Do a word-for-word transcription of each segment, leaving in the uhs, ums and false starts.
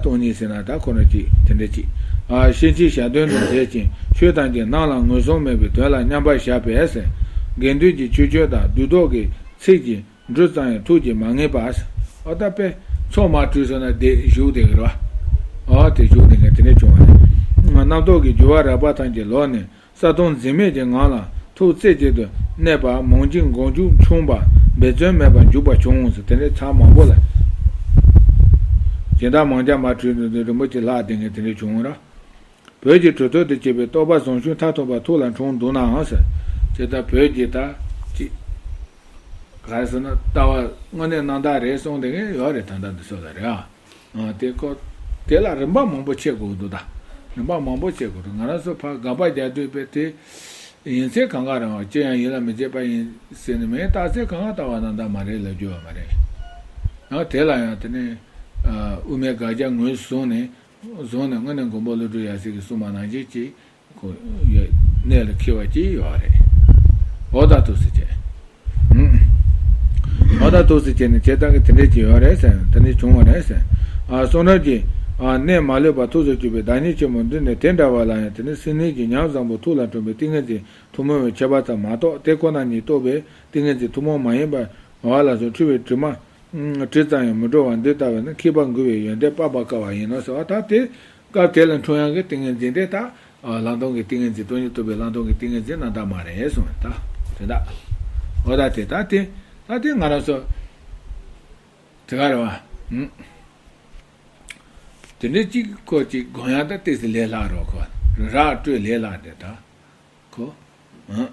སྟོང་ཉིད་ཟེར་ན་ད་ཁོ་ན་ཅིག་དེ་འདྲ་ཅིག་ཨ་ཤེས་བྱའི་ཞལ་འདོན་དུ་མཛད་ཅིང་ཆོས་དང་གི་ནང་ལ་ངོས་བཟུང་མེད་པའི་དོན་ལ་མཉམ་པར་བཞག་པས་ཟེར། དགེ་འདུན་གྱི་ཆོས་སྤྱོད་དང་བདུད་བཟློག་གི་ཚིག་གི་འབྲུ་ཙམ་ཡང་ཐུགས་ཀྱིས་མ་ངེས་པ། ཨ་ད་དཔེ་ཚོགས་མ་གྲོལ་སོང་ན་བསྡད་བཞུགས་བསྡད་ཀྱི་རེད་བ། ཨ་དེ་བཞུགས་བསྡད་མཁན་དེ་འདྲ་བྱུང་བ་རེད། རྣམ་རྟོག་གི་རྒྱུ་བ་རགས་པ་ཐམས་ཅད་ལོག་ནས། གསལ་སྟོང་འཛིན་མེད་ཀྱི་ངང་ལ་ཐུགས་རྩེ་གཅིག་ཏུ་གནས་པ་མང་འཇིགས་མགོ་མཇུག་ཆུང་བ་འབད་བརྩོན་མེད་པར་འཇུག་པ་བྱུང་ཟེར། དེ་འདྲའི་ཚར་མང་པོ་ལ། སྦྱིན་བདག་མང་རྒྱ་མ་གྲོལ་དུས་རིན་པོ་ཆེ་ལྷག་བསྡད་མཁན་དེ་འདྲ་བྱུང་ར། བོད་ཀྱི་གྲུབ་ཐོབ་ཏུ་བྱས་པའི་རྟོགས་པ་བཟང་ཤོས་མཐར་ཐུག་པ་ཐུགས་ལ་འཁྲུངས་འདུག་ནའང་ཟེར། ཇི་ལྟར་བོད་ཀྱི་ད་ཅིག་ག་རེ་ཟེར་ན་ལྟ་བ་དངོས་གནས་རྣམ་དག་རེད་གསུངས་བསྡད་མཁན་ཡོད་རེད། ད་ལྟ་འདི་ཚོ་ལ་རེད་ཨ། ཨ་དེ་ཁོ་དེ་ལ་རིམ་པ་མང་པོ་ཕྱེ་དགོས་འདུག་ད་རིམ་པ་མང་པོ་ཕྱེ་དགོས་འདུག་ང་རང་ཚོ་ཕར་དགག་པ་རྒྱག་དུས་དཔེ་དེ་ཡིན་ཚད་གང་ག་རང་ཅི་ཡང་ཡིད་ལ་མི་བྱེད་པ་ཡིན་ཟེར་ནས་མིན། རྟགས་གསལ་གང་ག་ལྟ་བ་རྣམ་དག་མ་རེད་ལབ་རྒྱུ་ཡོད་མ་རེད། ཡང་དེ་ལ་ཡང་དེ་ནས་ཨ་དབུ་མའི་དགག་བྱ་ངོས་བཟུང་ནས་བཟུང་ནས་དངོས་གནས་མགོན་པོ་ཀླུ་སྒྲུབ་ཡབ་སྲས་ཀྱིས་གསུངས་པ་ནང་བཞིན་ཅིག་ཁོ་ཡ་གནད་ལ་འཁེལ་བ་ཅིག་ཡོད་རེད། འོ་ད་ཐུགས་སུ་ཆེ། འོ་ད་ཐུགས་སུ་ཆེ་ནས་བྱེད་སྟངས་ཀྱི་དེ་འདྲས་ཅིག་ཡོད་རེད་ཟེར། དེ་འདྲས་བྱུང་བ་རེད་ཟེར། ཨ་གསུང་རབ་ཀྱི་ཨ་གནད་མ་ལུས་པ་ཐུགས་སུ་ཆུད་པའི་བདག་ཉིད་ཆེན་པོ་འདི་ནི་དེ་འདྲ་བ་ལ་ཡང་དེ་ནི་སེམས་ནི་གྱི་ཉམས་བཟང་པོ་ཐུགས་ལ་འཁྲུངས་པའི་ཏིང་ངེ་འཛིན་ཐུན་མོང་བའི་ཁྱད་པར་ཙམ་མ་གཏོགས་དེ་ཁོ་ན་ཉིད་རྟོགས་པའི་ཏིང་ངེ་འཛིན་ཐུན་མོང་མ་ཡིན་པ་བ་ལ་སོགས་འཁྲུལ་བའི་དྲི་མ། དྲི་ཙམ་ཡང་མི་བྲོ་བ་འདི་ལྟ་བས་ན་མཁས་པ་མགུ་བའི་ཡོན་ཏན་དཔག་པ་དཀའ་བ་ཡིན་ནོ་ཟེར་བ། ད་དེ་སྐབས་དེ་ལ་འཁྲུངས་ཡག་གི་ཏིང་ངེ་འཛིན་དེ་ད་ལམ་སྟོན་གྱི་ཏིང་ངེ་འཛིན་སྟོང་ཉིད་རྟོགས་པའི་ལམ་སྟོན་གྱི་ཏིང་ངེ་འཛིན་རྣམ་དག་མ་རེད་གསུངས། ད་དེ་ད་འོ་ད་དེ་ད་དེ་ད་དེ་ང་རང་ཚོ་དེ་ག་རེད་བ། དེ་འདྲའི་གཅིག་ཁོ་གཅིག་དགོངས་ཡག་ད་ཏོག་ཙམ་ལས་སླ་རོགས་ཁོ་རག་སྤྲོད་ལས་སླ་དེ་ད། ཁོ། ཨ།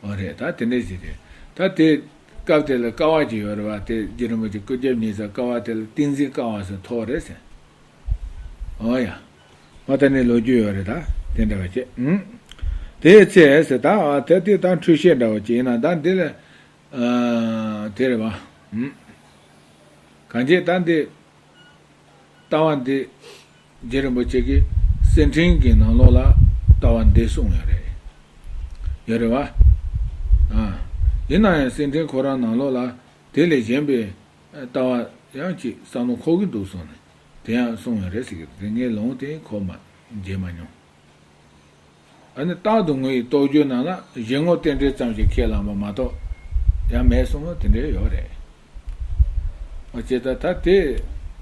འོ་རེད། ད་དེ་འདྲས་ཞིག་རེད། ད་དེ་སྐབས་དེ་ལ་དཀའ་བ་ཅིག་ཡོད་རེད་བ། དེ་རྗེ་རིན་པོ་ཆེ་སྐུ་རྒྱབ་ཉེ་སར་དཀའ་བ་དེ་ལ་ཏིང་འཛིན་དཀའ་བ་ཟེར་ཐོགས་རེད་ཟེར། འོ་ཡ། འོ་ད་ནི་ལོ་རྒྱུས་ཡོད་རེད། ད་དེ་འདྲ་བ་བྱས། ཨུམ། དེའི་ཚེ་ཟེར་ད་ཨ་ད་དེ་ད་འཁྲུལ་བཤད་འདྲ་བ་ཅིག་ཡིན་ན་ད་འདི་ལ་ཨ་དེ་རེད་བ། ཨུམ། གང་བྱས་ད་འདི། ལྟ་བ་འདི། རྗེ་རིན་པོ་ཆེ་གིས་གསེར་ཕྲེང་གི་ནང་ལོགས་ལ་ལྟ་བ་འདི་གསུངས་ཡོད་རེད། ཡོད་རེད་བ། ཨ། ཡིན་ན་ཡང་གསེར་ཕྲེང་ཁོ་རང་ནང་ལོགས་ལ་དེ་ལས་གཞན་པའི་ལྟ་བ་ཡང་ཅིག་བསམ་བློ་འཁོར་གྱི་འདུག་གསུངས་ནས་དེ་ཡང་གསུངས་ཡོད་རེད་ཟེར་གི་འདུག་དེ་ངས་ལུང་དེ་གོ་མ་མཇལ་མ་མྱོང་། ཨ་ནི་རྟག་ཏུ་ངུ་ཡི་རྟོགས་བརྗོད་རྣམས་ལ་གཞན་ངོ་རྟེན་འབྲེལ་ཙམ་ཞིག་ཁས་བླངས་པ་མ་གཏོགས་ཡང་མེད་གསུངས་པ་དེ་འདྲ་ཡོད་རེད། ཨ་ཅེ་ད་ད་དེ་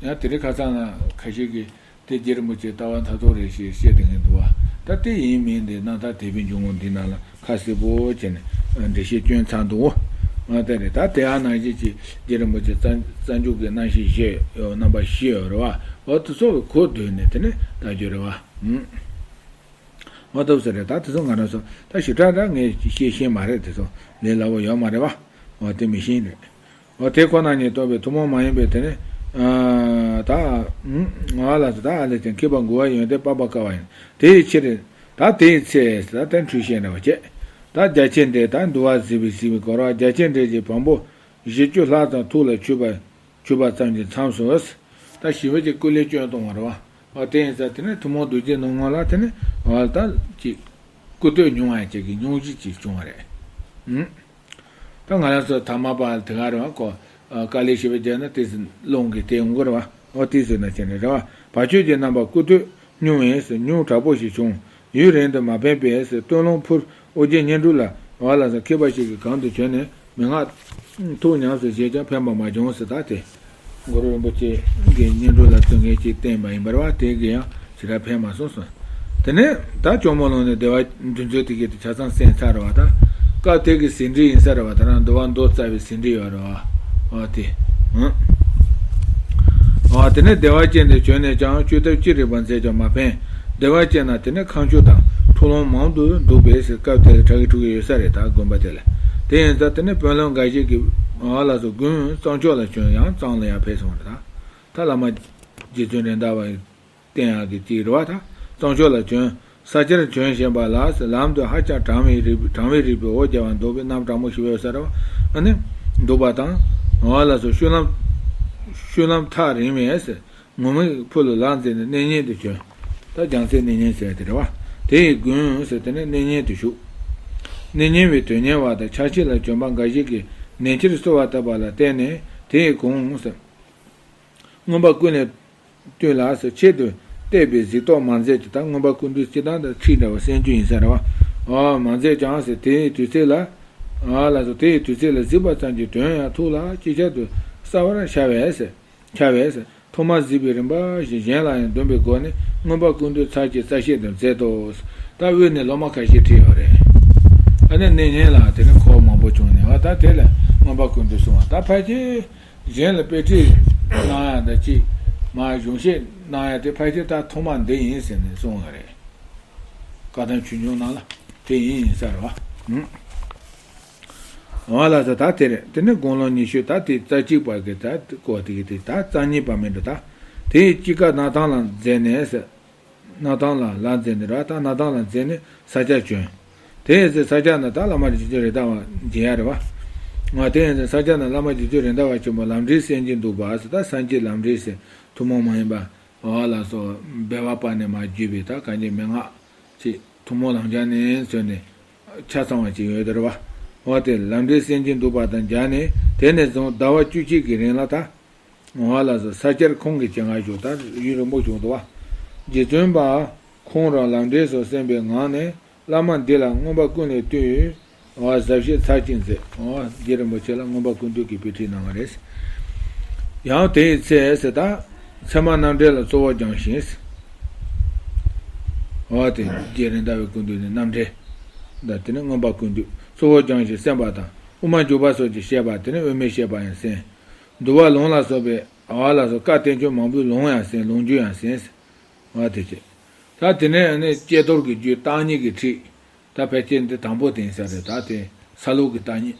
ཡང་དེ་རིང་ཁ་སང་ལ་ཁ་ཤས་ཀྱིས་དེ་རྗེ་རིན་པོ་ཆེ་ལྟ་བ་མཐར་ཐུག་རེད་ཞེས་བཤད་དེ་ངས་འདུག་བ། ད་དེ་ཡིན་མིན་དེ་རྣམ་ཐར་དད་པའི་འཇུག་ངོགས་འདི་ནང་ལ་ཁ་གསལ་པོ་བྱས་ནས་འགྲེལ་བཤད་བསྐྱོན་ཚར་འདུག་ཨ་དེ་རེད། ད་དེ་ཡང་ནང་བཞིན་གྱི་རྗེ་རིན་པོ་ཆེ་རྩ་རྩ་འཇུག་གི་རྣམ་བཤད་བཞི་ཡོད། རྣམ་པ་བཞི་ཡོད་རེད་བ། འོ་དེ་ཚོ་གི་གོ་བསྡུས་ནས་དེ་ནས་ལྟ་རྒྱུ་རེད་བ། ཨུམ། འོ་ཐུབ་ས་རེད། ད་དེ་ཚོ་ང་རང་ཚོ་ད་ཞིབ་ཕྲ་འདྲ་ངས་ཤེས་ཤེས་མ་རེད། དེ་ཚོ་ལས་སླ་བོ་ཡོད་མ་རེད་བ། འོ་དེ་མི་ཤེས་རེད། འོ་དེ་ཁོ་ན་ཉིད་རྟོགས་པའི་ཐུན་མོང་མ་ཡིན་པའི་དེ་ནི། ཨ་ད་ཨུམ། ང་ལ་ད་ཨ་ལས་ཀྱང་མཁས་པ་མགུ་བ་ཡོན་ཏན་དཔག་པ་དཀའ་བ་ཡིན། དེ་ཡི་ཕྱིར། ད་དེའི་ཚེ་ད་དེ་འཁྲུལ་ཤེས་འདྲ་བ་བྱས། ད་རྒྱ་ཆེར་འགྲེལ་ད་འདུལ་བ་གཟིགས་པའི་གཟིགས་པའི་སྐོར་བ་རྒྱ་ཆེར་འགྲེལ་གྱི་བམ་པོ་བཞི་བཅུ་ལྷག་ཙམ་ཐུགས་ལ་ཆུད་པ། ཆུད་པ་ཙམ་གྱི་མཚམས་སུ། ད་ཞི་བ་གྱི་སྐུ་ལས་སྐྱོན་གཏོང་བ་རེད་བ། འོ་དེ་ཡིན་ཙང་དེ་ནས་ཐུན་མོང་རྡོ་རྗེ་སྣོད་ངོ་ལ་དེ་ནས་འོ་ད་ཅིག་སྐུ་སྟོད་ཉུང་བ་ཅིག་གི་སྙུང་གཞི་ཅིག་བྱུང་བ་རེད། ཨུམ། ད་ང་རང་ཚོ་ཐ་མ་པ་དེ་ག་རེད་བ། ཁོ་དཀའ་ལས་ཞི་བ་རྒྱག་ན་དེ་ཚོ་རླུང་གིས་དེ་ཡོང་གི་རེད་བ། འོ་དེ་ཚོ་ན་བྱས་ནས་རེད་བ། བ་ཆོས་ཀྱི་རྣམ་པ་སྐུ་སྟོད་སྙུང་བས་སྙུང་དྲག་པོ་ཞིག་བྱུང་། ཡུན་རིང་དུ་མ་ཕན་པས་སྟོད་ལུང་ཕུར་ཨོ་རྒྱན་སྙན་སྒྲོན་ལ་བ་ལ་ས་མཁས་པ་ཞིག་གིས་གང་དུ་བྱོན་ནས་མན་ངག་ཐུགས་ཉམས་སུ་བཞེས་ཀྱང་ཕན་པ་མ་བྱུང་ཟེར། ད་དེ་གུ་རུ་རིན་པོ་ཆེ་གི་སྙན་སྒྲོན་ལ་བཙུན་མཁན་གྱིས་བསྟན་པ་ཡིན་པ་རེད་བ། དེ་གིས་ཡང་ཞེ་དྲག་ཕན་མ་སོང་གསུངས། དེ་ནས་ད་ཇོ་མོ་གླིང་ནས་བདེ་བ་འདུ་འཛོམས་དེ་གའི་དེ་ཆ་ཚང་གསན་ཚར་བ། ད་སྐབས་དེ་གི་ཟིན་བྲིས་ཡིན་ས་རེད་བ། ད་རང་འདུལ་བ་མདོ་རྩ་བའི་ཟིན་བྲིས་ཡོད་རེད་བ། ཨོ་དེ། ཨང་། ཨོ་དེ་ནས་བདེ་བ་ཅན་དུ་བྱོན་ནས་ཀྱང་བཅོས་ཐབས་ཅི་རིགས་པ་མཛད་ཀྱང་མ་ཕན། བདེ་བ་ཅན་ན་དེ་ནས་ཁ་མཆུ་དང་འཁྲུག་ལོང་མང་དུ་འདུག་པས་ཟེར། སྐབས་དེར་གྲགས་ཀྱི་འཁྲུག་གི་ཡོད་ས་རེད། ད་དགོན་པ་དེ་ལ། དེ་ཡིན་ཙང་དེ་ནས་དཔོན་སློབ་འགའ་ཞིག་གིས་ཨ་ལ་སོགས་དགོན་གཙང་ཕྱོགས་ལ་བྱོན། ཡང་གཙང་ལ་ཡང་ཕེབས་སོང་རེད། ད་ད་བླ་མ་རྗེ་བཙུན་རེད་མདའ་བ་བསྟེན་ཡག་གི་ཅིག་རེད་བ། ད་གཙང་ཕྱོགས་ལ་བྱོན། ས་ཆར་བྱོན་བཞིན་པ་ལ་ལམ་དུ་ཧ་ཅང་གྲང་བའི་རིགས་གྲང་བའི་རིགས་པའི་འོ་བརྒྱལ་བ་འདུག་པའི་གནམ་གྲང་མོ་ཞིག་ཡོད་ས་རེད་བ། ཨ་ནི་འདུག་པ་དང་། འོ་ལ་སོགས་བཤུལ་ལམ་བཤུལ་ལམ་ཐག་རིང་བས་ངུར་སྨྲིག་ཕུ་ལུ་ལག་འཛིན་ནས་གནས་རྙིང་དུ་བྱོན། ད་རྒྱལ་མཚན་གནས་རྙིང་ཟེར་དེ་རེད་བ། དེ་ཡི་དགོན་ཟེར་དེ་ནས་གནས་རྙིང་དུ་བཞུགས། གནས་རྙིང་བའི་དོན་གཉེར་བ་དང་ཕྱག་ཕྱི་ལ་བྱོན་པ་འགའ་ཞིག་གིས་ནན་ཆེར་གསོལ་བ་བཏབ་པ་ལ་བརྟེན་ནས་དེ་ཡི་གོང་ཟེར། མངོན་པ་ཀུན་ལས་ སྟོན་ལ་ཟེར། ཆེད་དུ་གཏད་པའི་གཟིགས་རྟོག་མ་མཛད་ཀྱི། ད་མངོན་པ་ཀུན་བཏུས་སྤྱིར་བཏང་དང་ཁྲིད་འདྲ་བ་གསན་རྒྱུ་ཡིན་ས་རེད་བ། ཨ་མ་མཛད་ཀྱང་ཟེར། དེའི་དུས་ཚོད་ལ། ཨ་ལ་སོགས་དེའི་དུས་ཚོད་ལ་གཟིགས་པ་ཙམ་གྱི་དོན་ཡང་ཐུགས་ལ་ཅིག་ཅར་དུ་གསལ་བར་འཆར་བས་ཟེར། འཆར་བས་ཟེར། ཐོག་མར་གཟིགས་པའི་རིམ་པ་བཞིན་གཞན་ལ་ཡང་འདོན་པའི་སྒོ་ནས་མངོན་པ་ཀུན་བཏུས་ཚར་གཅིག་རྩ་བཤད་དུ་མཛད་དོ། ད་དབུས་ནས་སློབ་མ་ཁ་ཤས་ཁྲིད་ཡོད་རེད། ཨ་ནི་གནས་ངན་ལ་དེ་ནི་འཁོར་མང་པོ་བྱུང་ནས་བ། ད་དེ་ལ་མངོན་པ་ཀུན་བཏུས་གསུང་བ། ད་ཕལ་ཆེར་གཞན་ལ་དཔེ་ཁྲིད་གནང་ཡག་འདྲ་ཅིག་མ་གཞུང་བཤད་གནང་ཡག་དེ་ཕལ་ཆེར་ད་ཐོག་མ་འདི་ཡིན་ཟེར་ནས་གསུངས་པ་རེད། བཀའ་གདམས་ཆོས་འབྱུང་ནང་ལ་དེ་ཡིན་ཡིན་ས་རེད་བ། ཨང་། འོ་ལགས་སོ། ད་དེ་རེད། དེ་ནས་དགུང་ལོ་ཉི་ཤུ། ད་དེ་རྩ་གཅིག་པ་གི་ད་སྐོར་དེ་གི་དེ་ད་རྩ་གཉིས་པ་མིན་འགྲོ། ད་དེའི་དཔྱིད་ཀ་སྣར་ཐང་ལ་མཛད་ནས་ཟེར། སྣར་ཐང་ལ་ལ་མཛད་ནས་ར། ད་སྣར་ཐང་ལ་མཛད་ནས་ས་སྐྱ་བྱོན། དེ་ཡིན་ཚེ་ས་སྐྱ་ན་ད་བླ་མ་རྗེ་བཙུན་རེད་མདའ་བ་མཇལ་ཡ་རེད་བ། ང་དེ་ཡིན་ཚེ་ས་སྐྱ་ན་བླ་མ་རྗེ་བཙུན་རེད་མདའ་བ་ཆེན་པོ་ལམ་འབྲས་གསན་གྱིན་འདུག་པ་ཟེར། ད་སངས་རྒྱས་ལམ་འབྲས་ཟེར་ཐུན་མོང་མ་ཡིན་པ། འོ་ལགས་སོ། སྦལ་པ་པ་ནས་མར་བརྒྱུད་པའི་ད་གང་ཅི་མན་ངག་ཅིག་ཐུན་མོང་ལམ་སྦྱངས་ནས་བཟུང་ནས་ཆ་ཚང་བ་ཅིག་ཡོད་དེ་རེད་བ། འོ་དེ་ལམ་འབྲས་གསན་གྱིན་འདུག་པ་དང་སྦྱར་ནས། དེ་ནས་བཟུང་ཟླ་བ་བཅུ་གཅིག་གི་རིང་ལ་ད། འོ་ལགས་སོ། ས་སྐྱར་ཁོང་གི་སྤྱན་སྔར་བཞུགས། ད་ཡུན་རིང་པོ་བྱུང་འདུག་བ། རྗེ་བཙུན་པ་ཁོང་རང་ལམ་འབྲས་སོགས་གསན་པའི་ངང་ནས། བླ་མ་འདི་ལ་མངོན་པ་ཀུན་ལས་བཏུས། འོ་ཟབ་བཤད་ཚར་གཅིག་མཛད། འོ་རྗེ་རིན་པོ་ཆེ་ལ་མངོན་པ་ཀུན་བཏུས་ཀྱི་དཔེ་ཁྲིད་གནང་བ་རེད། ཡང་དེའི་ཚེ་ཟེར། ད་ཚད་མ་རྣམ་འགྲེལ་ལ་གཙོ་བོར་སྦྱངས་ཤིང་། འོ་དེ་རྗེ་རེད་མདའ་བའི་སྐུ་མདུན་ནས་རྣམ་འགྲེལ་དང་། དེ་ནས་མངོན་པ་ཀུན་བཏུས་གཙོ་བོར་སྦྱངས་ཤིང་གསན་པ་དང་། དབུ་མ་འཇུག་པ་སོགས་ཀྱི་བཤད་པ། དེ་ནས་དབུ་མའི་བཤད་པ་ཡང་གསན། འདུལ་བ་ལུང་ལ་སོགས་པའི། འོ་ལགས་སོ། བཀའ་བསྟན་བཅོས་མང་པོའི་ལུང་ཡང་གསན། ལུང་རྒྱུན་ཡང་གསན། འོ་དེ་བྱས། ད་དེ་ནས་ཨ་ནི་ཀྱེ་རྡོར་གྱི་རྒྱུད་བརྟག་གཉིས་ཀྱི་ཁྲིད། ད་ཕལ་ཆེར་འདི་དང་པོ་དེ་ཡིན་ས་རེད། ད་དེ་ས་ལུགས་ཀྱི་བརྟག་གཉིས།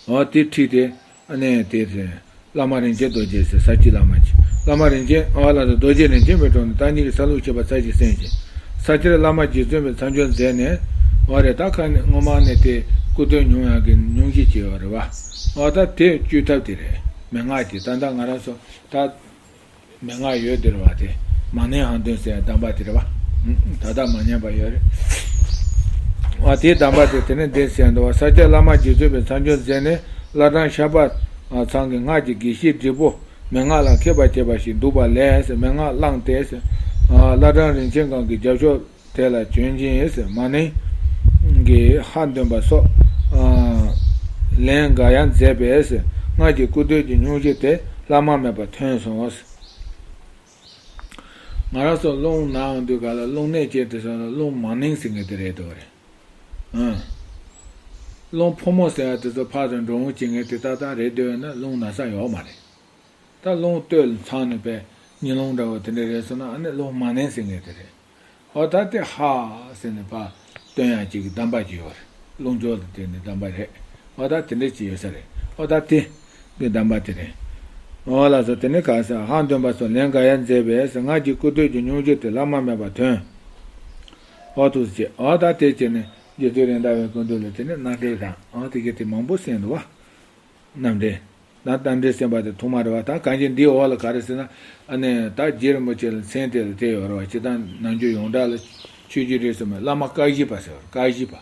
འོ་དེ་ཁྲིད་དེ། ཨ་ནི་དེ་རེད། བླ་མ་རིན་ཆེན་རྡོ་རྗེ་ཟེར་ས་སྐྱའི་བླ་མ་ཅིག་བླ་མ་རིན་ཆེན། འོ་ལགས་སོ། རྡོ་རྗེ་རིན་ཆེན་པའི་དྲུང་ནས་བརྟག་གཉིས་ཀྱི་ས་ལུགས་ཁྲིད་པ་ཚར་གཅིག་གསན་ཞིང་། ས་སྐྱར་བླ་མ་རྗེ་བཙུན་པའི་མཚམས་སྦྱོར་མཛད་ནས། འོ་རེད། ད་ཁ་ནས་སྔོན་མ་ནས་དེ་སྐུ་སྟོད་མྱོང་ཡག་གི་སྙུང་གཞི་ཅིག་ཡོད་རེད་བ། འོ་ད་དེ་བཅོས་ཐབས་དེ་རེད། མན་ངག་ཅིག་ད་ལྟ་ང་རང་ཚོ་ད། མན་ངག་ཡོད་དེ་རེད་བ། དེ་མ་ནིང་ཧང་ཏོན་ཟེར་གདམས་པ་དེ་རེད་བ། ད་ལྟ་མ་ཉམས་པ་ཡོད་རེད། ཨ་དེའི་གདམས་པ་དེ་དེ་ནས་འདི་ཟེར་འདུག་བ། ས་སྐྱ་བླ་མ་རྗེ་བཙུན་པའི་མཚམས་སྦྱོར་མཛད་ནས། བླ་བྲང་ཤར་པ་ཚང་གི་སྔགས་ཀྱི་དགེ་བཤེས་བགྲེས་པོ་མན་ངག་ལ་མཁས་པ་བྱས་པ་ཞིག་འདུག་པ་ལས་ཟེར། མན་ངག་བླངས་ཏེ་ཟེར། བླ་བྲང་རིན་ཆེན་སྒང་གི་རྒྱབ་ཕྱོགས་དེ་ལ་བྱོན་ཅིང་ཟེར། མ་ནིང་གི་ཧ་འདོན་པ་སོགས་ལན་འགའ་ཡང་མཛད་པས་ཟེར། སྔར་གྱི་སྐུ་སྟོད་ཀྱི་སྙུང་གཞི་དེ་བླ་མ་མེད་པར་ཐོན་སོང་ཟེར། ང་རང་ཚོ་རླུང་ན་ཡོང་དུས་ག་ལ་རླུང་ནད་ཅན་དེ་ཚོ་ལ་རླུང་མ་ནིང་ཟེར་མཁན་དེ་རེད་འདུག་རེད། ཨང་། རླུང་ཕོ་མོ་ཟེར་ཡ་དེ་ཚོ་ཕར་ཚུར་འགྲོ་འོང་བྱེད་མཁན་དེ་ཏག་ཏག་རེད་འདོད་ན་རླུང་ན་ས་ཡོད་མ་རེད། ད་རླུང་སྟོད་ལ་འཚང་ནས་པའི་གཉིད་སློང་འདྲ་བོ་དེ་འདྲ་རེད་སོང་ན། ཨ་ནི་རླུང་མ་ནིང་ཟེར་མཁན་དེ་རེད། འོ་ད་དེ་ཧ་ཟེར་ནས་ཕར་སྟོན་ཡག་ཅིག་གི་གདམས་པ་ཅིག་ཡོད་རེད། རླུང་སྦྱོར་ལ་བརྟེན་ནས་གདམས་པ་རེད། འོ་ད་དེ་འདྲ་ཅིག་ཡོད་ས་རེད། འོ་ད་དེ་གི་གདམས་པ་དེ་རེད། འོ་ལགས་སོ། དེ་ནས་ག་ཟེར། ཧ་འདོན་པ་སོགས་ལན་འགའ་ཡང་མཛད་པས་ཟེར། སྔར་གྱི་སྐུ་སྟོད་ཀྱི་སྙུང་གཞི་དེ་བླ་མ་མེད་པར་ཐོན། འོ་ཐུགས་རྗེ་ཆེ། འོ་ད་དེ་བྱས་ནས་རྗེ་བཙུན་རེད་མདའ་བའི་སྐུ་མདུན་ལ་དེ་ནས་རྣམ་འགྲེལ་དང་། འོ་དེ་ག་དེ་མང་པོ་གསན་འདུག་བ། རྣམ་འགྲེལ། ད་རྣམ་འགྲེལ་གསན་པ་དེ་ཐོག་མ་རེད་བ། ད་གང་ཅི་འདིའི་འོག་ལ་ག་རེ་ཟེར་ན། ཨ་ནི་ད་རྗེ་རིན་པོ་ཆེ་ལ་མཚན་དེ་ལ་དེ་ཡོད་རེད་བ། སྤྱིར་བཏང་ནམ་རྒྱུན་ཡོངས་གྲགས་ལ་ཆོས་རྗེ་རིགས་གསུམ་པའི་བླ་མ་བཀའ་བཞི་པ་ཟེར་བ། བཀའ་བཞི་པ།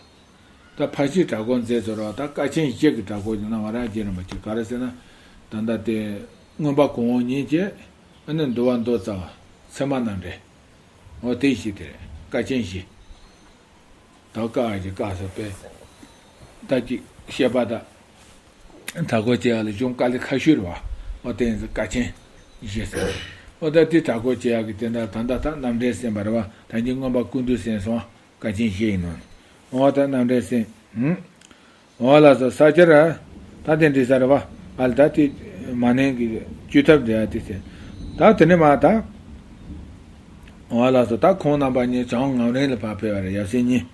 ད་ཕར་ཕྱིན་གྲྭ་སྐོར་མཛད་ཚོ་རེད་བ། ད་བཀའ་ཆེན་བཞི་གི་གྲྭ་སྐོར་གྱི་གནང་བ་རེད། རྗེ་རིན་པོ་ཆེ་ག་རེ་ཟེར་ན། ད་ལྟ་དེ་མངོན་པ་གོང་འོག་གཉིས་བྱས། ཨ་ནི་འདུལ་བ་མདོ་རྩ་བ། ཚད་མ་རྣམ་འགྲེལ། འོ་དེ་བཞི་དེ་རེད། བཀའ་ཆེན་བཞི། ད་བཀའ་བཞི་བཀའ་ཟེར་བས། ད་ཅིག་བཤད་པ་དང་གྲྭ་སྐོར་བྱེད་ཡ་ལ་གཞུང་དཀའ་ལས་ཁག་ཤོས་རེད་བ། འོ་དེ་ཡིན་ཙང་བཀའ་ཆེན་བཞི་ཟེར། འོ་ད་དེ་གྲྭ་སྐོར་བྱེད་ཡ་གི་དེ་འདྲ། ད་ད་ད་རྣམ་འགྲེལ་གསན་པ་རེད་བ། ད་གིན་མངོན་པ་ཀུན་བཏུས་གསན་སོང་བ། བཀའ་ཆེན་བཞི་ཡིན་ནོ། འོ་ད་རྣམ་འགྲེལ་གསན། ཧུམ། འོ་ལགས་སོ། ས་སྐྱར་ད་དེ་འདྲི་ས་རེད་བ། ཨ་ལ་ད་དེ་མ་ནིང་གི་བཅོས་ཐབས་འདྲ་དེ་ཟེར། ད་དེ་ནས་མར་ད། འོ་ལགས་སོ། ད་ཁོང་རྣམ་པ་གཉིས་བྱང་ངམ་རིང་ལ་ཕར་ཕེབས་པ་རེད། ཡབ་སྲས་གཉིས།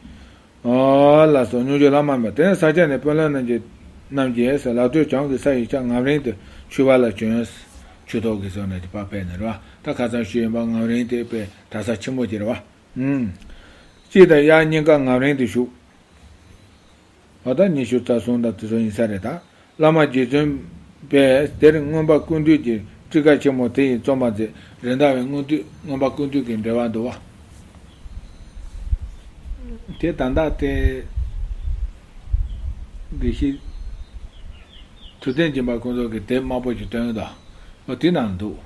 འོ་ལགས་སོ། སྙུང་གཞི་བླ་མ་མེད། དེ་ནས་ས་སྐྱ་ནས་དཔོན་སློབ་རྣམས་ཀྱིས་རྣམས་ཀྱིས་ལ་སྟོད་བྱང་གི་ས་ཡི་ཆ་ངམ་རིང་དུ་ཆོས་པ་ལ་བྱོན། ཆོས་ཐོག་གི་སོ་ནས་དེ་ཕར་ཕེབས་ནས་རེད་བ། ད་ཁ་སང་ཞུས་ཡིན་པ་ངམ་རིང་དེ་དཔེ་གྲྭ་ས་ཆེན་མོ་ཅིག་རེད་བ། ཨུམ། སྤྱི་དང་དབྱར་གཉིས་ཀ་ངམ་རིང་དུ་བཞུགས། འོ་ད་ཉི་ཤུ་རྩ་གསུམ་དང་དེ་ཚོ་ཡིན་ས་རེད་ད། བླ་མ་རྗེ་བཙུན་པས་དེར་མངོན་པ་ཀུན་བཏུས་ཀྱི་ཊཱི་ཀ་ཆེན་མོ་དེ་ཡི་རྩོམ་པ་མཛད། རེད་མདའ་བའི་མངོན་བཏུས། མངོན་པ་ཀུན་བཏུས་ཀྱི་འགྲེལ་པ་འདུག་བ། དེ་ད་ལྟ་དེ་དགེ་བཤེས་ཐུབ་བསྟན་སྦྱིན་པ་ཁོང་ཚོ་གི་དེབ་དམར་པོ་ཞིག་བཏོན་ཡོད་ད། འོ་དེ་ནང་འདུག།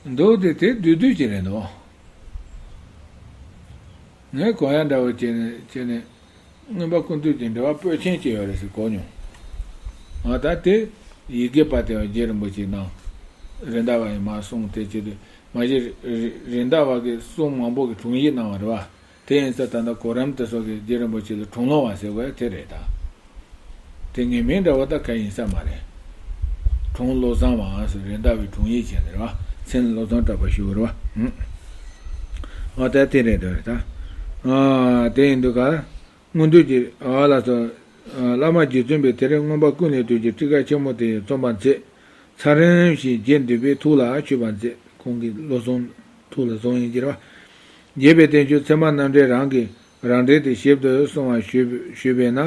འདུག་སྟེ་དེ་བསྡུས་བསྡུས་ཀྱི་རེད་འདུག་ངས་གོ་ཡ་འདྲ་བོ་བྱས་ནས་བྱས་ནས་མངོན་པ་ཀུན་བཏུས་ཀྱི་འགྲེལ་པ་པོད་ཆེན་གཅིག་ཡོད་རེད་ཟེར་གོ་མྱོང་། ང་ད་དེ་ཡི་གེ་པ་དེ་བ་རྗེ་རིན་པོ་ཆེ་ནང་རེད་མདའ་བ་ཡིས་མ་གསུངས་དེ་བྱས་དུས་མ་གཞི་རེད་མདའ་བ་གིས་གསུང་མང་པོ་གི་དྲུང་ཡིག་གནང་བ་རེད་བ། དེ་ཡིན་ཙང་ད་ལྟ་གོ་རིམ་དེ་ཚོ་གི་རྗེ་རིན་པོ་ཆེ་ལ་དྲུང་ལོ་བ་ཟེར་བས་དེ་རེད་ད། དེ་ངེས་མིན་འདྲ་བོ་ད་ག་ཡིན་ས་མ་རེད། དྲུང་བློ་བཟང་བའང་ཟེར་རེད་མདའ་བའི་དྲུང་ཡིག་བྱས་ནས་རེད་བ། མཚན་བློ་བཟང་གྲགས་པ་ཞུ་བ་རེད་བ། ཨོ་ད་དེ་རེད་འདོད་རེད་ད། དེ་ཡིན་དུས་ག་སྔོན་དུས་ཀྱི་ཨ་ལ་སོ། བླ་མ་རྗེ་བཙུན་པས་དེ་རིང་མངོན་པ་ཀུན་ལས་བཏུས་ཀྱི་ཁྲིད་ཀ་ཆེན་མོ་དེ་རྩོམ་པར་མཛད། ཚར་རིམ་བཞིན་རྗེ་འདི་པའི་ཐུགས་ལ་ཆུད་པར་མཛད། ཁོང་གི་བློ་བཟང་ཐུགས་ལ་བཟུང་ཡིན་གྱི་རེད་བ། རྒྱས་པའི་བསྟན་བཅོས་ཚད་མ་རྣམ་འགྲེལ་རང་གི་རང་འགྲེལ་དེ་ཞིབ་ཏུ་གསུང་བར་ཞུས་ཞུས་པས་ན།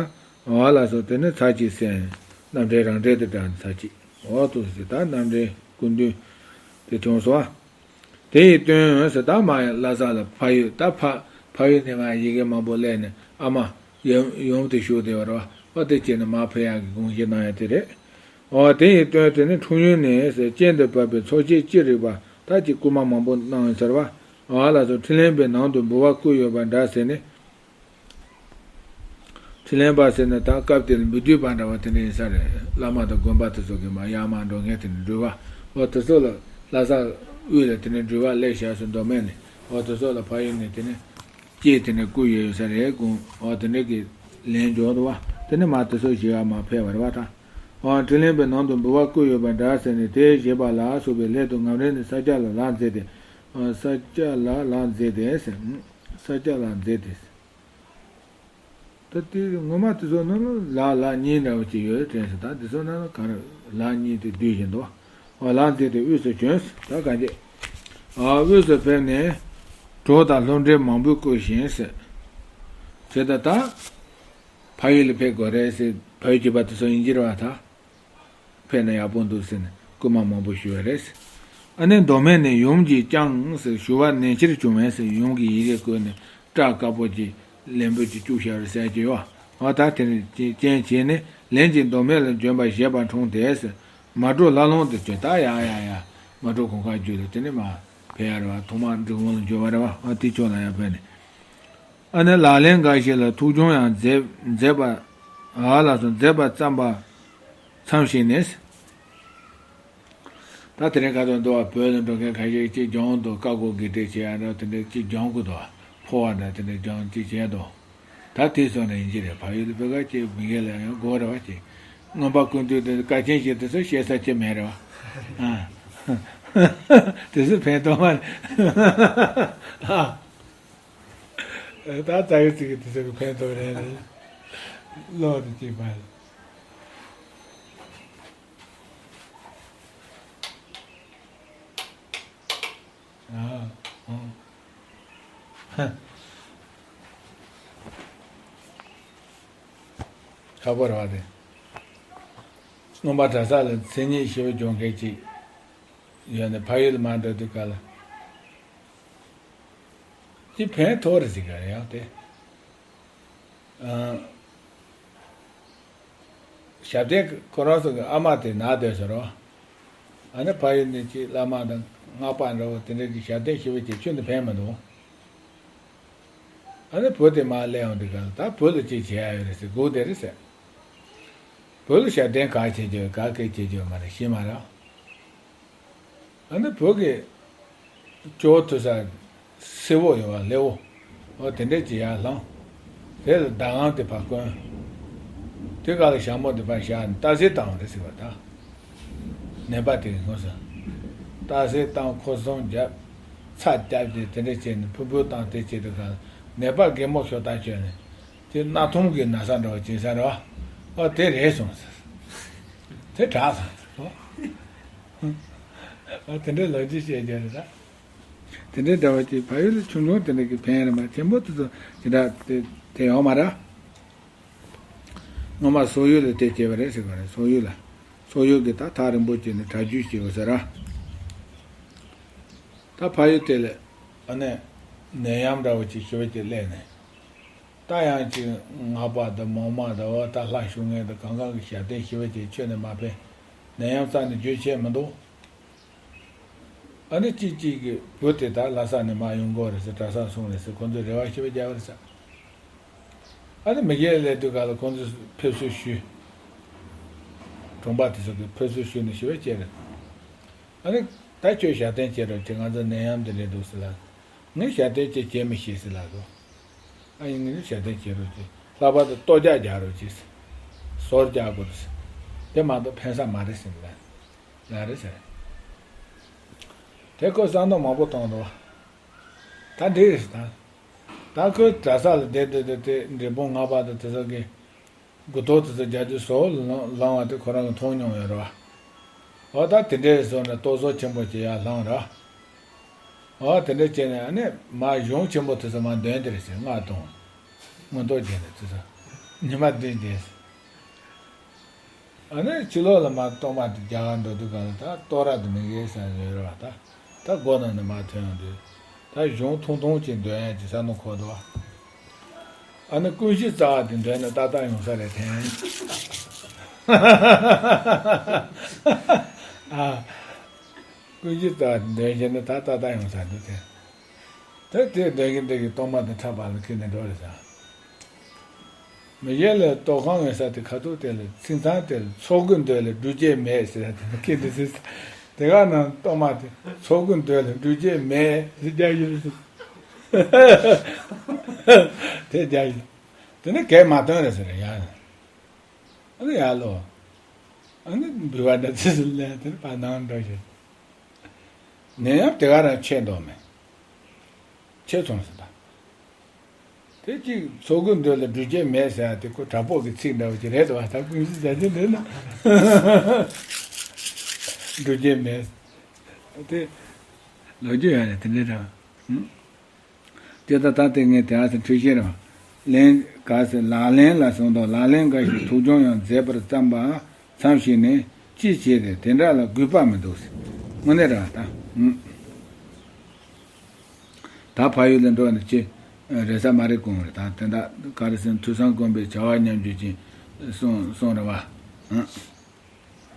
འོ་ལགས་སོ། དེ་ནི་ཚར་གཅིག་གསན། རྣམ་འགྲེལ་རང་འགྲེལ་དུ་བགྲངས་ནས་ཚར་གཅིག་འོ་ཐུགས་སྲས་ད་རྣམ་འགྲེལ་ཀུན་བཏུས་དེ་བྱུང་སོང་ཨ། དེ་ཡི་དོན་ཟེར་ད་མ་ཡང་ལྷ་ས་ལ་ཕ་ཡུལ་ད་ཕ་ཕ་ཡུལ་ནས་ང་ཡི་གེ་མང་པོ་སླེབས་ནས་ཨ་མ་ཡུམ་ཡུམ་དུ་བཞུགས་བསྡད་པ་རེད་བ། ཨོ་དེ་བྱས་ནས་མར་ཕེབས་ཡག་གི་དགོངས་བཞེས་གནང་ཡ་དེ་རེད། འོ་དེ་ཡི་དོན་དེ་ནི་འཁྲུངས་ཡུལ་ནས་ཟེར་གཅན་དུ་བབས་པའི་ཚོགས་ཆེན་ཅི་རིགས་པ་ད་ཅིག་སྐུལ་མ་མང་པོ་གནང་ཡོད་ཟེར་བ། འོ་ལགས་སོ། འཕྲིན་ལས་པའི་ནང་དུ་འབུལ་བ་བསྐུར་ཡོད་པ་འདྲ་ཟེར་ནས། འཕྲིན་ལས་པ་ཟེར་ན་ད་སྐབས་དེར་འབུལ་སྡུད་པ་འདྲ་བ་དེ་འདྲ་ཡིན་ས་རེད། བླ་མ་དང་དགོན་པ་དེ་ཚོ་གི་མར་ཡར་མར་འགྲོ་མཁན་དེ་འདྲ་འགྲུལ་པ། འོ་དེ་ཚོ་ལ་ལྷ་ས་དབུས་ལ་དེ་འདྲ་འགྲུལ་པ་སླེབས་བཞག་སོང་མདོ་སྨད་ནས། འོ་དེ་ཚོ་ལ་ཕ་ཡུལ་ནས་དེ་ནས་སྐྱེས་དེ་འདྲ་བསྐུར་ཡོད་ས་རེད་དགོངས། འོ་དེ་འདྲ་གི་ལན་འབྱོར་འདུག་བ། དེ་ནས་མར་དེ་ཚོ་ཞིག་ཡར་མར་ཕེབས་པ་རེད་བ་ད། འོ་འཕྲིན་ལས་པའི་ནང་དུ་འབུལ་བ་བསྐུར་ཡོད་པ་འདྲ་ཟེར་ནས་དེ་བཞེས་པ་ལ་སོགས་པའི་སླད་དུ་ངམ་རིང་ནས་ས་སྐྱ་ལ་ལག་མཛད་དེ། ས་སྐྱ་ལ་ལག་མཛད་དེ་ཟེར། ས་སྐྱ་ལ་མཛད་དེ་ཟེར། ད་དེ་ངོ་མ་དེ་ཚོ་ནང་ལ་ལག་ལག་གཉིས་འདྲ་བོ་ཅིག་ཡོད་དྲན་སོང་། ད་དེ་ཚོ་ནང་ལ་ག་རེ་ལག་གཉིས་དེ་བསྡུས་བཞིན་འདུག་འོ་ལག་མཛད་དེ་དབུས་སུ་བྱོན་ཟེར། ད་ག་འདྲས། ཨ་དབུས་སུ་ཕེབས་ནས་གྲོགས་དང་སློབ་འབྲེལ་མང་པོས་བསྐུལ་ཞིང་ཟེར། ཟེར་ད་ད་ཕ་ཡུལ་ལ་ཕེབས་དགོས་རེད་ཟེར། ཕ་ཡུལ་གྱི་བ་དེ་ཚོ་ཡིན་གྱི་རེད་བ་ད། ཕེབས་ན་ཡག་པོ་འདུག་ཟེར་ནས་སྐུལ་མ་མང་པོ་ཞུས་པ་རེད། ཨ་ནི་མདོ་སྨད་ནས་ཡུམ་གྱིས་ཀྱང་ཟེར་ཞུ་བ་ནན་ཆེར་བྱུང་བས་ཟེར། ཡུམ་གྱིས་ཡི་གེ་བཀོད་ནས་སྐྲ་དཀར་པོ་གྱིས་ལན་པོ་གཅིག་བཅུག་བཞག་རེད་ཟེར་གྱི་ཡོད། འོ་ད་དེ་ནས་རྐྱེན་བྱས་ནས་ལན་གྱིས་མདོ་སྨད་ལ་འབྱོན་པར་བཞེད་པ་འཁྲུངས་ཏེ་ཟེར། མལ་གྲོ་ལྷ་ལུང་དུ་བྱོན། ད་ཡ་ཡ་ཡ་མལ་གྲོ་གུང་དཀར་རྒྱུད་ལ་དེ་ནས་མར་ཕེབས་ཡ་རེད་བ། ཐོག་མར་འབྲི་གུང་ལ་འབྱོན་པ་རེད་བ། འོ་དེ་ཕྱོགས་ལ་ཡར་ཕེབས་ནས། ཨ་ནི་ལག་ལེན་འགའ་ཞིག་ལ་ཐུགས་སྦྱོང་ཡང་མཛད་མཛད་པ། ཨ་ལགས་སོ། མཛད་པ་བརྩམས་པ་མཚམས་ཤིག་ནས། ད་དེ་རིང་ཁ་སང་འདུག་བ། བོད་ལ་འགྲོ་མཁན་ཁ་ཤས་ཅིག་སྦྱོང་འདུག་བཀའ་བསྒོ་དགེ་སྒྲིག་བྱེད་ཡ་འདྲ་དེ་འདྲ་ཅིག་སྦྱོང་དགོས་འདུག་བ། འཕོ་བ་འདྲ་དེ་འདྲ་སྦྱོང་ཅིག་བྱས་འདུག་ད་དེ་སོང་ནས་ཡིན་གྱི་རེད། ཕ་ཡུལ་དུ་བོད་སྐད་ཅིག་མི་སྒེར་ལ་ཡང་དགོས་རེད་བ་ཅིག་མངོན་པ་ཀུན་བཏུས་དེ་དཀའ་ཆེན་ཞིག་དེ་ཚོ་བཤད་ས་ཅི་མེད་རེད་བ། ཨ། དེ་ཚོ་ཕན་ཐོགས་མ་རེད། ཨ། ད་རྩ་བའི་ཚིག་གི་དེ་ཚོ་གི་ཕན་ཐོགས་རེད་རེད། ལོག་ཏུ་གཅིག་པ་རེད། ཨ། ཨ། ཁག་པོ་རེད་བ་དེ། མངོན་པ་གྲྭ་ས་ལ་མཚན་ཉིད་ཞེ་པོ་སྦྱོང་མཁན་ཅིག་ཡོད་ནས་ཕ་ཡུལ་མ་འགྲོ་དུས་ག་ལ། དེ་ཕན་ཐོགས་རེད་ཟེར་ག་རེ་ཡང་དེ། ཨ། ཞབས་བརྟན་ཁོ་རང་ཚོ་གི་ཨ་མ་དེ་ན་སྡོད་ཟེར་རོ། ཨ་ནི་ཕ་ཡུལ་ནས་ཅིག་བླ་མ་དང་སྔགས་པ་འདྲ་བོ་དེ་འདྲ་གི་ཞབས་བརྟན་ཞུ་བ་ཅིག་ཁྱོན་ནས་ཕན་མི་འདུག་ཨ་ནི་བུ་དེ་མར་སླེབས་ཡོང་དུས་ག་ལ་ད་བུ་ལ་ཅིག་བྱེད་ཡ་ཡོད་རེད་ཟེར་སྒུག་བསྡད་རེད་ཟེར། བུ་ལ་ཞབས་བརྟན་ག་བྱེད་རྒྱུ་ག་གེ་བྱེད་རྒྱུ་མ་རེད་ཤེས་མ་རེད། ཨ་ནི་བུ་གི་ཇོ་བོ་ཐུག་ས་སེར་པོ་ཡོད་པ་ལེའུ། འོ་དེ་འདྲས་ཅིག་ཡར་བསླངས། དེ་ལ་ཟླ་གམ་དེ་ཕར་བསྐོན། དེ་ག་ལ་ཞྭ་མོ་དེ་ཕར་བཞག་ནས་རྟ་སེལ་བཏང་བ་རེད་ཟེར་བ་ད། ནད་པ་དེ་གི་ངོས་སུ། རྟ་སེལ་བཏང་ཁོ་ཚོང་བརྒྱབ། ཚྭ་བརྒྱབ་སྟེ་དེ་འདྲས་བྱས་ནས་ཕུར་ཕུར་བཏང་དེ་བྱེད་དུས་ག་ལ་ནད་པ་རྒན་མོ་ཤོག་ཐག་ཆོད་ནས། དེ་གནའ་ཐུམ་གྱི་ན་ཚ་འདྲ་བ་ཅིག་ཟེར་བ། ཨོ་དེ་རེད་སོང་ཟེར། དེ་དྲག་སོང་ཟེར། ཨོ་དེ་འདྲའི་ལོ་རྒྱུས་བཤད་རྒྱུ་རེད་ད། དེ་འདྲའི་འདྲ་བ་ཅིག་ཕ་ཡུལ་ལ་ཆུང་ཆུང་དེ་འདྲ་གི་ཕན་རེད་མ་ཆེན་པོ་དེ་ཚོ་དེ་འདྲ་དེ་དེ་ཡོང་མ་རེད། སྔོན་མ་སོག་ཡུལ་ལ་དེ་སྐྱེས་པ་རེད་ཟེར་གི་རེད། སོག་ཡུལ་ལ། སོག་ཡུལ་གྱི་ད་ཐག་རིང་པོ་ཅིག་ནས་གྲྭ་རྒྱུན་བྱེད་དགོས་ཟེར་ར། ད་ཕ་ཡུལ་དེ་ལ་ཨ་ནི་ནད་ཡམས་འདྲ་བོ་ཅིག་ཞེ་པོ་ཅིག་སླེབས་ནས། ད་ཡང་ཅིག་སྔགས་པ་དང་མོ་མ་དང་འོ་ད་ལྷ་ཞུ་མཁན་དང་གང་གང་གི་ཞབས་བརྟན་ཞེ་པོ་ཅིག་ཁྱོན་ནས་མ་ཕན། ནད་ཡམས་རྩ་ནས་བརྗོད་བྱས་མི་འདུག་ཨ་ནི་གཅིག་གཅིག་གི་བུ་དེ་དག་ལྷ་ས་ནས་མར་ཡོང་དགོས་རེད་ཟེར། གྲྭ་སར་སོང་རེད་ཟེར། ཁོང་ཚོས་རེ་བ་ཞེ་པོ་བརྒྱབ་པ་རེད་ཟེར། ཨ་ནི་མི་སྒེར་སླེབས་དུས་སྒང་ལ་ཁོང་ཚོས་ཕེབས་བསུ་ཞུས། གྲོང་པ་དེ་ཚོ་གིས་ཕེབས་བསུ་ཞུས་ནས་ཞུ་བ་བྱས་རེད། ཨ་ནི་ད་ཁྱོད་ཞབས་བརྟན་བྱེད་རོགས་བྱེད། ང་ཚོ་ནད་ཡམས་འདི་འདྲ་འདུག་ཟེར་ལབ། ངས་ཞབས་བརྟན་ཅིག་བྱེད་མི་ཤེས་ཟེར་ལབ་སོང་། ཨ་ཡིན། ངས་ཞབས་བརྟན་བྱེད་རོགས་བྱེད། ལྷག་པར་དུ་ལྟོ་ལྕགས་རྒྱག་རོགས་བྱེད་ཟེར། ཟོར་རྒྱག་དགོས་རེད་ཟེར། དེ་མ་གཏོགས་ཕན་ས་མ་རེད་ཟེར་ལབ། ལབ་རེད་ཟེར། དེ་ཁོས་བསམ་བློ་མང་པོ་བཏང་འདུག། ད་འགྲིག་རེད་ཟེར། ད་ད་ཁོས་གྲྭ་ས་ལ་བསྡད་བསྡད་བསྡད་དེ་འབྲས་སྤུངས་སྔ་པ་དང་དེ་ཚོ་གི་དགུ་ཐོག་དེ་ཚོ་རྒྱག་དུས་ཟོར་ལང་ལང་བ་དེ་ཁོ་རང་གིས་མཐོང་མྱོང་ཡོད་རེད་བ། འོ་ད་དེ་འདྲའི་བཟོ་ནས་ལྟོ་ཟོར་ཆེན་པོ་ཅིག་ཡར་བསླངས་ར། འོ་དེ་འདྲ་བྱས་ནས་ཨ་ནི་མར་གཞུང་ཆེན་པོ་དེ་ཚོ་མར་འདོན་དེ་རེད་ཟེར། སྔགས་གཏོང་། མངོན་རྟོགས་རྒྱན་དེ་ཚོ་ཉི་མ་བདུན་བྱས། ཨ་ནི་ཕྱི་ལོགས་ལ་མར་གཏོར་མ་དེ་རྒྱག་གར་འགྲོ་དུས་སྒང་ལ་ད་གཏོར་ར་དེ་མི་དགོས་ཟེར་ཡོད་རེད་བ། ད་ད་སྒོ་ནང་ནས་མར་ཐོན་ཡོང་དུས་ད་གཞུང་ཐུང་ཐུང་ཅིག་འདོན་ཡ་ཅིག་བསམ་བློ་འཁོར་འདུག་བ། ཨ་ནི་ཀུན་གཞི་རྩ་བ་དེ་འདོན་ན་ཏག་ཏག་ཡོང་ས་རེད་དྲན། ཨ། ཀུན་གཞི་རྩ་བ་དེ་འདོན་བྱས་ན་ད་ཏག་ཏག་ཡོང་ས་འདུག་དྲན། ད་དེ་འདོན་གྱིན་འདོན་གྱིན་གཏོར་མ་དེ་ཕྲག་པ་ལ་འཁྱེར་ནས་འགྲོ་རེད་ཟེར། མི་གཞན་ལ་གཏོར་ཁང་ཡོད་ས་དེ་ཁ་ཐུག་དེ་ལ་ཚིག་མཚམས་དེ་ལ་ཚོགས་ཀྱི་འདོད་ལ་སྒྲུབ་བྱེད་མེད་ཟེར་ཡ་དེ་ནི་ཁྱེད་འདི་ཟེར། དེ་ག་ནང་གཏོར་མ་དེ་ཚོགས་ཀྱི་འདོད་ལ་སྒྲུབ་བྱེད་མེད་ཟེར་རྒྱག་ཡོད་ཟེར། དེ་རྒྱག་ཡོད། དེ་ནི་གས་མ་བཏོན་རེད་ཟེར་ཡ། ཨ་ནི་ཡར་ལོག་ཨ་ནི་འབུལ་བ་འདྲ་ཚིག་ཟིན་ལན་དེ་ནི་ཕར་ནང་འགྲོ་ཞིག་ནད་ཡམས་དེ་ག་རང་ཆད་འདུག་མེད། ཆད་སོང་ཟེར་ད། དེ་གཅིག་ཚོགས་ཀྱི་འདོད་ལ་སྒྲུབ་བྱེད་མེད་ཟེར་ཡ་དེ་ཁོ་དྲག་པོ་གི་ཚིག་འདྲ་བོ་ཅིག་རེད་དོ། ད་ཀུན་གཞི་བྱ་བྱེད་འདོད་ན་སྒྲུབ་བྱེད་མེད། དེ་ལོ་རྒྱུས་ཡང་རེད་དེ་འདྲ་རེད། དེ་ལྟ་ད་དེ་ངས་དེ་ཨ་སི་འཁྲུལ་ཤེས་རེད། ལན་ག་ཟེར་ལག་ལེན་ལ་སོང་དང་ལག་ལེན་འགའ་ཞིག་ཐུགས་སྦྱོང་ཡང་མཛད་པར་བརྩམས་པ་མཚམས་ཤིག་ནས་ཅི་བྱེད་དེ་དེ་འདྲ་ལ་དགོས་པ་མི་འདུག་ཟེར། དངོས་གནས་རེད་བ་ད། ད་ཕ་ཡུལ་ལ་འགྲོ་ནས་ཅི་རེད་ས་མ་རེད་དགོངས་རེད། ད་དེ་འདྲ་ག་རེ་ཟེར་ཐོས་བསམ་སྒོམ་པའི་བྱ་བ་ཉམས་བཅོས་ཀྱི་གསུང་གསུང་རེད་བ།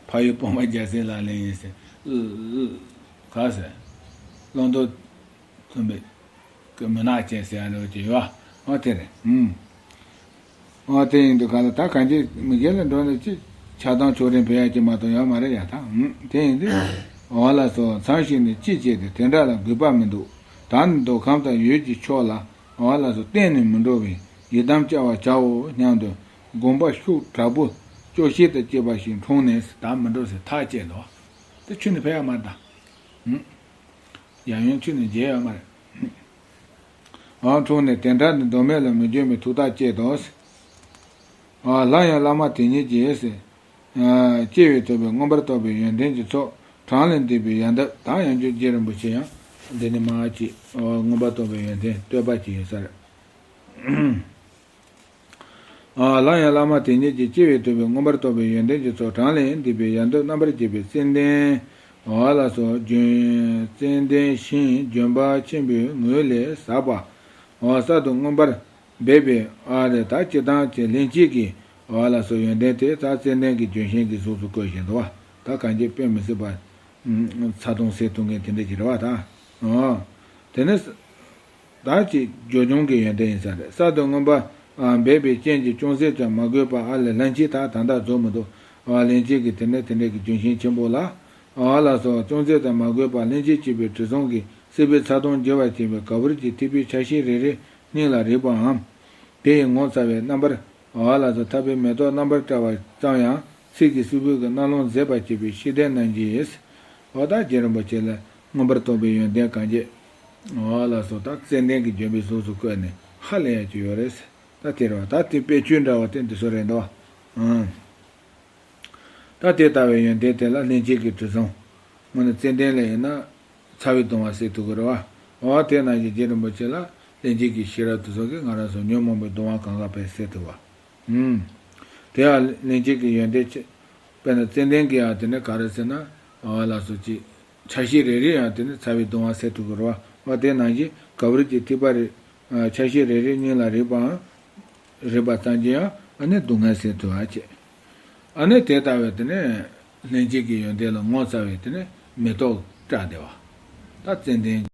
ཕ་ཡུལ་སྤོང་བ་རྒྱལ་སྲས་ལག་ལེན་ཡིན་ཟེར། ག་ཟེར། བླང་དོར་མཐུན་པའི་མུན་ནག་ཅན་ཟེར་ཡ་འདྲ་བོ་ཅིག་ཡོད་བ། འོ་དེ་རེད། ཨུམ། འོ་དེ་ཡིན་དུས་ག་ལ་ད་གང་ཅི་མི་སྒེར་ལ་འགྲོ་ནས་ཅི་ཆགས་སྡང་ཕྱོགས་རིས་འཕེལ་ཡ་ཅིག་མ་གཏོགས་ཡོད་མ་རེད་ཡ་ད། ཨུམ། དེ་ཡིན་དུས་འོ་ལགས་སོ་མཚམས་ཤིག་ནས་ཅི་བྱེད་དེ་དེ་འདྲ་ལ་དགོས་པ་མི་འདུག་ད་ནི་མདོ་ཁམས་དང་ཡུལ་གྱི་ཕྱོགས་ལ་འོ་ལགས་སོ་གཏན་ནས་མི་འགྲོ་བའི་ཡི་དམ་བཅའ་བར་བྱའོ་སྙམ་དུ་དགོངས་པ་ཤུགས་དྲག་པོ་སྐྱོ་ཤས་དང་བཅས་པ་ཞིག་འཁྲུངས་ནས་ད་མི་འགྲོ་ཟེར་ཐག་བཅད་འདུག་དེ་ཁྱོན་ནས་ཕེབས་ཡ་མ་རེད་ད། ཨུམ། ཡང་ཡང་ཁྱོན་ནས་མཇལ་ཡོད་མ་རེད། འོ་འཁྲུངས་ནས་དེ་འདྲ་ནི་མདོ་སྨད་ལ་མི་འབྱོན་པའི་ཐུགས་ཐག་བཅད་དོ། འོ་སླར་ཡང་བླ་མ་དེ་ཉིད་ཀྱིས་ཟེར། སྐྱེ་བས་ཐོབ་པའི་མངོན་པར་རྟོགས་པའི་ཡོན་ཏན་གྱི་ཚོགས་གྲངས་ལས་འདས་པའི་ཡལ་འདབ་ད་ཡང་བསྐྱར་རྗེ་རིན་པོ་ཆེ་ཡང་འདི་ནི་མ་ཅིག་འོ་མངོན་པར་རྟོགས་པའི་ཡོན་ཏན་བསྟོད་པ་ཅིག་ཡོད་ས་རེད། ཨ་སླར་ཡང་བླ་མ་དེ་ཉིད་ཀྱིས་སྐྱེ་བས་ཐོབ་པའི་མངོན་པར་རྟོགས་པའི་ཡོན་ཏན་གྱི་ཚོགས་གྲངས་ལས་འདས་པའི་ཡལ་འདབ་རྣམ་པར་རྒྱས་པའི་ཙན་དན། འོ་ལགས་སོ་ལྗོན་ཙན་དན་ཤིང་ལྗོན་པ་ཆེན་པོའི་ངོས་ལས་ཟགས་པ། འོ་གསར་དུ་མངོན་པར་འབེབས་པའི་ཨ་རེ་ད་སྤྱིར་བཏང་གི་ལྷན་སྐྱེས་ཀྱི་འོ་ལགས་སོ་ཡོན་ཏན་དེ་ད་ཙན་དན་གྱི་ལྗོན་ཤིང་གི་གཟུགས་སུ་བཀོད་བཞིན་འདུག་བ། ད་གང་ཅི་དཔེ་མི་སྲིད་པ། ཚ་གདུང་སེལ་ཐུབ་མཁན་དེ་འདྲ་ཅིག་རེད་བ་ད། འོ། དེ་ནས། བདག་གི་སྦྱོར་བྱུང་གི་ཡོན་ཏན་ཡིན་ས་རེད། གསར་དུ་མངོན་པ་འབེབས་པའི་རྐྱེན་གྱིས་ཅུང་ཟད་ཀྱང་མ་གོས་པ་ཨ་ལས་ལྷན་སྐྱེས་དག་ད་ལྟ་རྫོགས་མི་འདུག་ཨ་ལྷན་སྐྱེས་ཀྱི་དེ་ནས་དེ་འདྲའི་གི་ལྗོན་ཤིང་ཆེན་པོ་ལ། ཨ་ལ་སོགས་ཅུང་ཟད་ཀྱང་མ་གོས་པ་ལྷན་སྐྱེས་སྐྱེས་པའི་དྲི་བསུང་གིས་སྲིད་པའི་ཚ་གདུང་བརྗེ་བར་བྱེད་པའི་ག་བུར་གྱི་ཐིགས་པའི་ཆ་ཤས་རེ་རེ་སྙིང་ལ་རེག་པའམ། དེ་ཡི་ངོ་མཚར་བའི་རྣམ་པར། འོ་ལགས་སོ་ཐར་པའི་མེ་ཏོག་རྣམ་པར་བཀྲ་བ་ཙམ་ཡང་ཚིག་གིས་སྲིད་པའི་གི་རྣ་ལོང་མཛེས་པར་བྱེད་པའི་ཤེས་ལྡན་རྣམས་ཀྱིས། འོ་ད་རྗེ་རིན་པོ་ཆེ་ལ་མངོན་པར་རྟོགས་པའི་ཡོན་ཏན་གང་རྒྱས། འོ་ལགས་སོ་ད་ཙན་དན་གྱི་ལྗོན་པའི་གཟུགས་སུ་བཀོད་ནས་ཧ་ལས་ཡ་ཅིག་ཡོད་རེད། ད་དེ་རེད་བ་ད་དེ་དཔེ་བཅུད་འདྲ་བ་དེ་འདི་ཚོ་རེད་འདུག་བ། ཨང་། ད་དེ་ལྟ་བུའི་ཡོན་ཏན་དེ་ལ་ལྷན་སྐྱེས་ཀྱི་དྲི་བསུང་། དངོས་གནས་ཙན་དན་ལ་ཡིན་ན། ཚ་བའི་གདུང་བ་སེལ་ཐུབ་ཀྱི་རེད་བ། འོ་དེ་ནང་བཞིན་རྗེ་རིན་པོ་ཆེ་ལ་ལྷན་སྐྱེས་ཀྱི་ཤེས་རབ་དེ་ཚོ་གིས་ང་རང་ཚོ་ཉོན་མོངས་པའི་གདུང་བ་གང་ག་ཕར་སེལ་ཐུབ་བ། ཨུམ། དེ་ཡང་ལྷན་སྐྱེས་ཀྱི་ཡོན་ཏན་ཆེ། དཔེར་ན་ཙན་དན་གྱི་ཡང་དེ་ནི་ག་རེ་ཟེར་ན། འོ་ལགས་སོ་ཅིག་ཆ་ཤས་རེ་རེ་ཡང་དེ་ནི་ཚ་བའི་གདུང་བ་སེལ་ཐུབ་ཀྱི་རེད་བ། འོ་དེ་ནང་བཞིན་ག་བུར་གྱི་ཐིགས་པ་རེ། ཆ་ཤས་རེ་རེ་སྙིང་ལ་རེག་པའང་། རེག་པ་ཙམ་གྱིས་ཡང་ཨ་ནི་སྡུག་བསྔལ་སེལ་ཐུབ་པ་བྱེད། ཨ་ནི་དེ་ལྟ་བས་དེ་ནས་ལྷན་སྐྱེས་ཀྱི་ཡོན་ཏན་ལ་ངོ་མཚར་བའི་དེ་ནས་མེ་ཏོག་བཀྲ་བདེ་བ། ད་ཙན་དན་